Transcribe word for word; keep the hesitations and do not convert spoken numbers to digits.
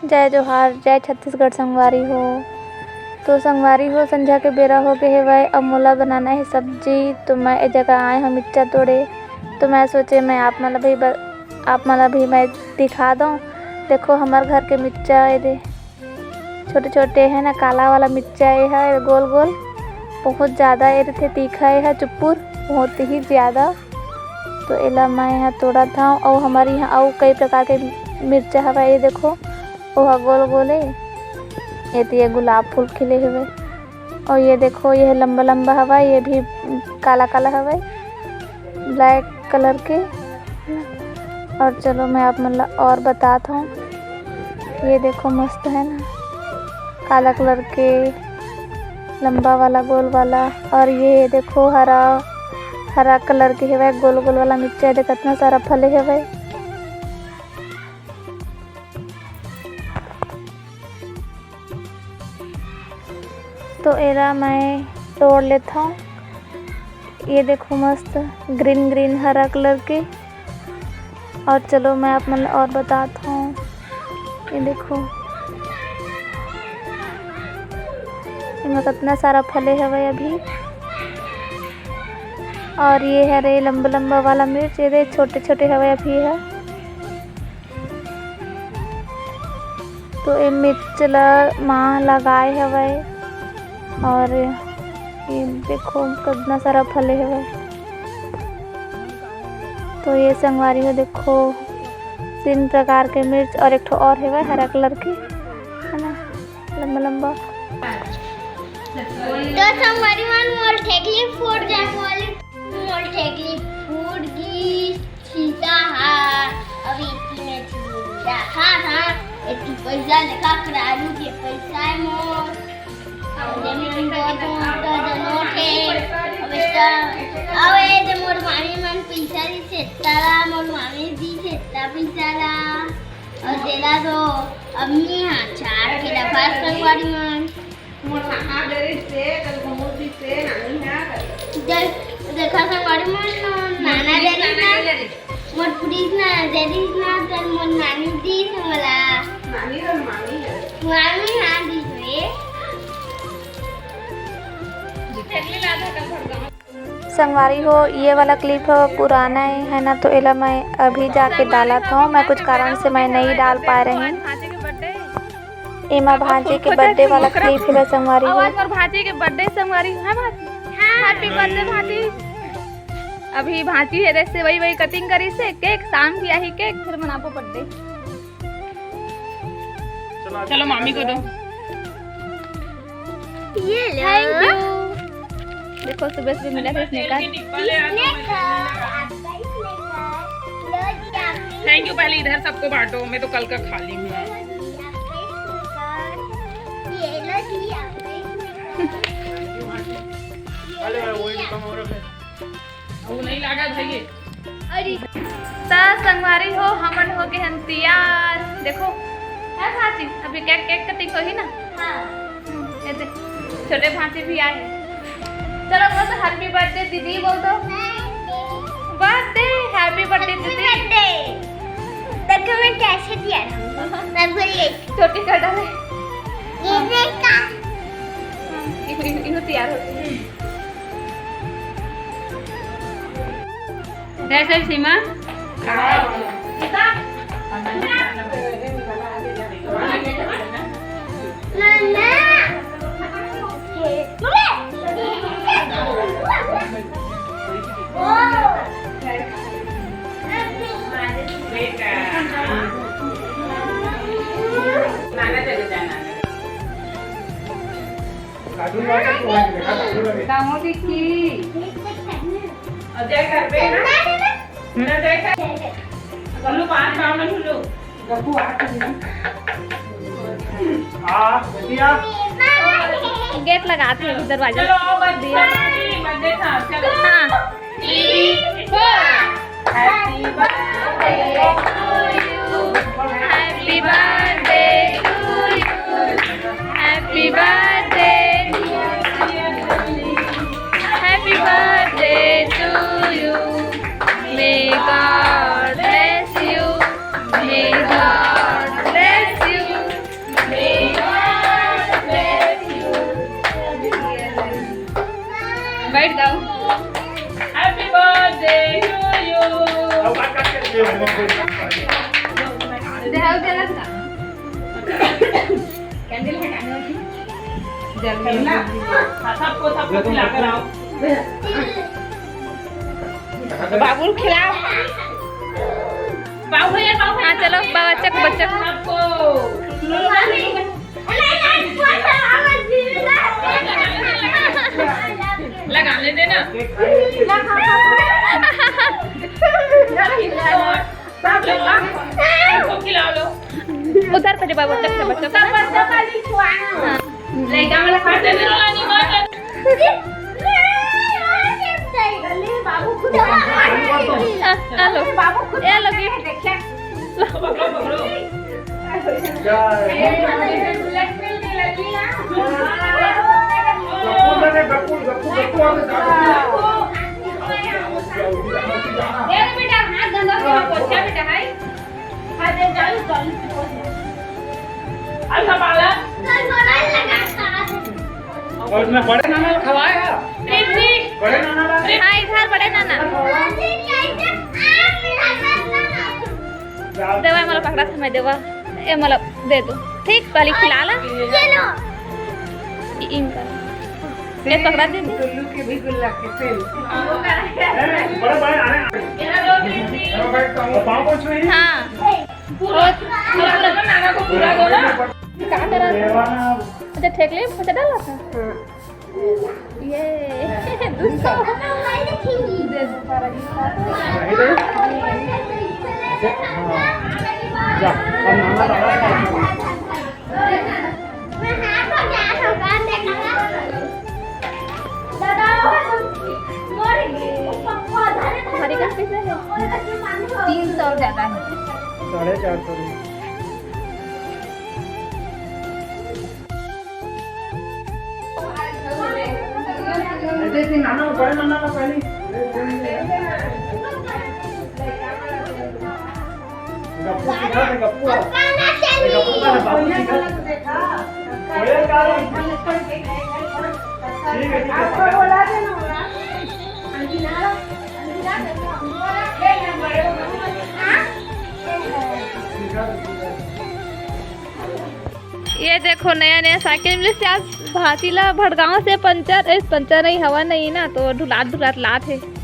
जय जोहार, जय छत्तीसगढ़ संगवारी हो। तो संगवारी हो, संझा के बेरा हो गे हेवय, अब मोला बनाना हे सब्जी। तो मैं ए जगह आए हंव मिर्चा तोड़े। तो मैं सोचे मैं आप मन ला भी ब-, आप मन ला भी मैं दिखा दंव। देखो हमर घर के मिर्चा ए दे, छोटे-छोटे हे ना, काला वाला मिर्चा ए हे, गोल गोल, बहुत ज्यादा ए रथे तीखा ए हे चुप्पुर, बहुत ही ज्यादा। तो एला मैं यहाँ तोड़त हंव। अउ हमर यहाँ अउ कई प्रकार के मिर्चा हवय, ये देखो, ओहा गोल गोल ए, ये तो ये गुलाब फूल खिले हवय। अउ ये देखो, ये लंबा लंबा हवय, ये भी काला काला हवय, ब्लैक कलर के। और चलो मैं आप मन ला और बतात हंव, ये देखो मस्त है ना, काला कलर के लंबा वाला गोल वाला। और ये देखो हरा, हरा कलर के हेवय, गोल गोल वाला मिर्चा, ये देखो कितना सारा फले हेवय। तो एला मैं तोड़ लेथंव। ये देखो मस्त ग्रीन ग्रीन हरा कलर के। और चलो मैं आप मन ला और बतात हंव, ये देखो एमा कितना सारा फले हवय अभी। और ये हरे लंबा लंबा वाला मिर्च, ये दे छोटे छोटे हवय अभी ह। तो ये मिर्च ला माँ लगाए हवय और ये देखो कितना सारा फले हवय। तो ये संगवारी हो देखो तीन प्रकार के मिर्च और एक ठो और हवय हरा कलर के, है ना, लंबा लंबा। तो संगवारी मन मोर ठेकली फूट जा, मोर ठेकली फूट गिस। सीता हा, अब इतनी में चूड़ा। हाँ, हाँ, इतनी पैसा देखा, करालू के पैसा है मोर। अब जमीन दो, दो, दो, दो नोट है। अब इसका, अब ये जो मोर मामी मन पैसा दी से तारा, मोर मामी दी से ता पैसा ला। और देला दो, अब नहीं हाँ, चार के डब्बा संगवारी मन। मोर नाना दे रहिस हे, कल घूमू जी से, नानी हा, कल। देख, देखा संगवारी मन, नाना दे रहिस ना, मोर पुलिस ना दे रहिस ना, कल मोर नानी दीस मोला। नानी और मामी है। मामी हाँ दीस रे। संगवारी हो, ये वाला clip ह पुराना है, है ना, तो एला मैं अभी जाके डालत हूँ। मैं कुछ कारण से मैं नहीं डाल पाए रही। एमा भांजे के birthday वाला clip है संगवारी हो। आज मोर भांजे के birthday संगवारी हो, है भांजी? हाँ। Happy birthday भांजी। अभी भांजी है रे सेवई वई cutting करी से, cake शाम की आही, cake फिर मनाबो birthday। चलो मामी को दो। ये लो। Thank you। देखो सुबह सुबह मिला था इसने का। इसने का, आपका इसने का। लो जी, आपका। Thank you, पहले इधर सबको बांटो, मैं तो कल का खा ली हूँ। ये लो जी, आपका इसने का। अरे, वो ही कम हो रहा है। वो नहीं लगा था ये। अरे। त संगवारी हो, हमन हो गए हन तैयार। देखो, है भांजी, अभी cake, cake cutting होही ना? हाँ। ये देख, छोटे भांजी भी आए हैं। चलो बोल दो, happy birthday दीदी, बोल दो। Birthday, happy birthday दीदी। Birthday। देखो मैं कैसे तैयार हूँ। मैं बोलिए। चोटी कर डाले। ये देखा। हाँ, इहो, इहो, इहो तैयार हो गई। जय श्री सीमा। दामोदी की। अजय घर पे है ना? ना जय कर। बोलो, पाँच पाँव में बोलो। हाँ, बिटिया। Gate लगा थे, दरवाजा। चलो, आओ, birthday, birthday था, चलो। हाँ। Three, four। Happy birthday to you. Happy birthday to you. Happy birthday to you. Happy birthday to you. May God bless you. May God bless you. Candle हटाने वाली। जल में हाँ, सबको, सबको खिला कर आओ। बाबू खिलाओ। बाबू भैया, बाबू भैया। हाँ, चलो, बच्चा को, बच्चा को। सबको। लगाने देना। सबको खिला लो। उधर पहले बाबू, बच्चा को, बच्चा को। हाँ। लड़का वाला खाते नहीं। बाबू खुद आ, आ लो। बाबू खुद ये लो gift। देखिए। क्या है? गप्पू, गप्पू, गप्पू, गप्पू, ये बेटा, हाथ गंदा से मत पोछा बेटा, हाय। हाथ दे, चालू, चालू से पोछ। और संभाला। और उसमें बड़े नाना खवाए है। बड़े नाना ला। हाँ, इधर बड़े नाना। देवा, मला पकड़ा था मैं, देवा। ए, मला दे दो। ठीक, पहले खिला ला। ये लो। इ-, इनका। ए, पकड़ा दे दे। टुल्लू के भी गुल्ला के पेन। बड़े, बड़े, अरे। पाँव पोछ रही है। हाँ। पूरा, पूरा नाना को पूरा दो ना। कहाँ करा? देवा ना। अच्छा, ठेकले में पहुँचा डाला था? हाँ। ये दूसरा। भारी का कैसे है? तीन सौ ज्यादा है। साढ़े चार सौ रुपये। ऐसे ही नाना, बड़े नाना का पहले। गप्पू सिखा दे, गप्पू। गप्पू का है, बाबू सिखा दे। बड़े का है। ठीक है, ठीक है। आपको बोला था ना, बोला। अंजना, अंजना, सिखा दे, सिखा दे। ये देखो, नया नया साइकिल मिलिस हे आज भांची ला भड़गांव से। पंचर, ए, पंचर नहीं, हवा नहीं ना, तो ढुलात ढुलात लात हे।